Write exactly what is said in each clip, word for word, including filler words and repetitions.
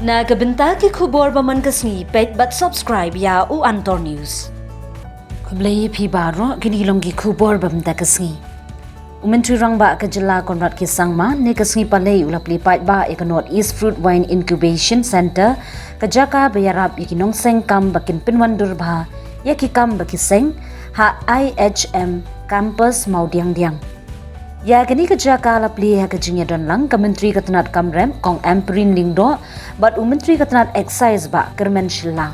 Na ka bynta ki khubor ba man ka sngi, peit bad subscribe ïa u Antor News. Khublei phi baroh, kine ki long ki khubor ba mynta ka sngi. U Myntri Rangbah ka jylla Conrad K Sangma, ne ka sngi Palei u la plie paidbah ïa ka North East Fruit Wine Incubation Centre, ka jaka ba ïarap ïa ki nongseng kam ba kin pynwandur bha ïa ki kam ba ki seng ha I H M Campus Mawdiangdiang. Ïa kane ka jaka la plie ha ka jingïadon lang ka Myntri ka tnat kam rep Kong Ampareen Lyngdoh bad u Myntri ka tnat Excise Bah Kyrmen Shylla.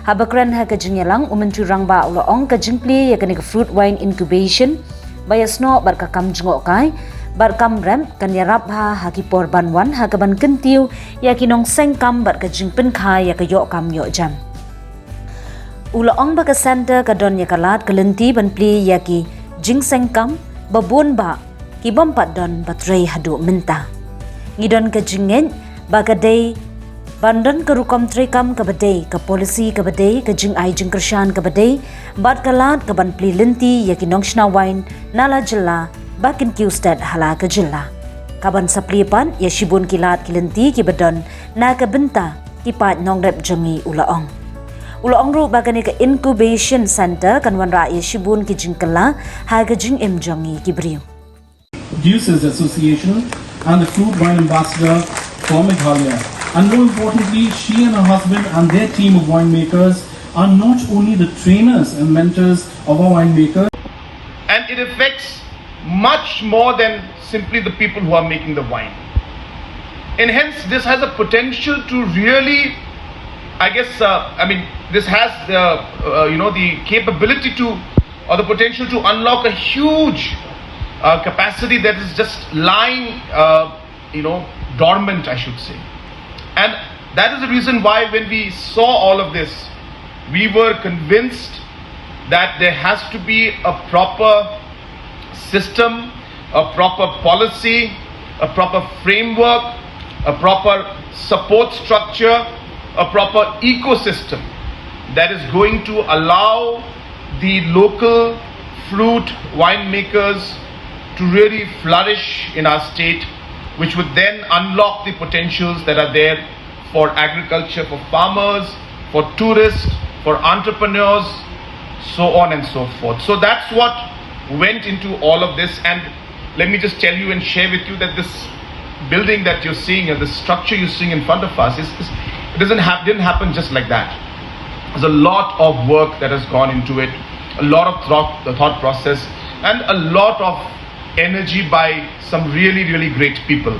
Haba kren ha ka jingïalang, u Myntri Rangbah u la ong ka jingplie ïa kane ka Fruit Wine Incubation ba ïasnoh bad ka kam jngohkai bad kam rep kan ïarap bha ha ki por ban wan ha kaban kyntiew ïa ki nongseng kam bad ka jingpynkha ïa ka ïoh kam ïoh jam. U la ong ba ka centre ka don ïa ka lad ka lynti ban plie ïa ki jingseng kam ba bun bah ki bym pat don ba trei haduh mynta. Ngi don ka jingngeit ba ka dei ban don ka rukom treikam kaba dei, ka policy kaba dei, ka jingai jingkyrshan kaba dei bad ka lad kaban plie lynti ïa ki nongshna wine na la jylla ba kin kiew stet ha la ka jylla. Kaban sa plie pat ïa shibun ki lad ki lynti kiba don na ka bynta ki paid nongrep jong ngi, u la ong. U la ong ruh ba kane ka incubation centre kan wanrah ïa shibun ki jingkylla ha ka jingim jong ngi ki briew. Producers Association and the Fruit Wine Ambassador for Meghalaya. And more importantly, she and her husband and their team of winemakers are not only the trainers and mentors of our winemakers, and it affects much more than simply the people who are making the wine. And hence, this has a potential to really, I guess, uh, I mean, this has the, uh, you know, the capability to, or the potential to unlock a huge uh, capacity that is just lying, uh, you know, dormant, I should say. And that is the reason why, when we saw all of this, we were convinced that there has to be a proper system, a proper policy, a proper framework, a proper support structure, a proper ecosystem that is going to allow the local fruit winemakers to really flourish in our state, which would then unlock the potentials that are there for agriculture, for farmers, for tourists, for entrepreneurs, so on and so forth. So that's what went into all of this. And let me just tell you and share with you that this building that you're seeing, or this structure you're seeing in front of us, is, is it doesn't have didn't happen just like that. There's a lot of work that has gone into it, a lot of thought, the thought process, and a lot of energy by some really, really great people.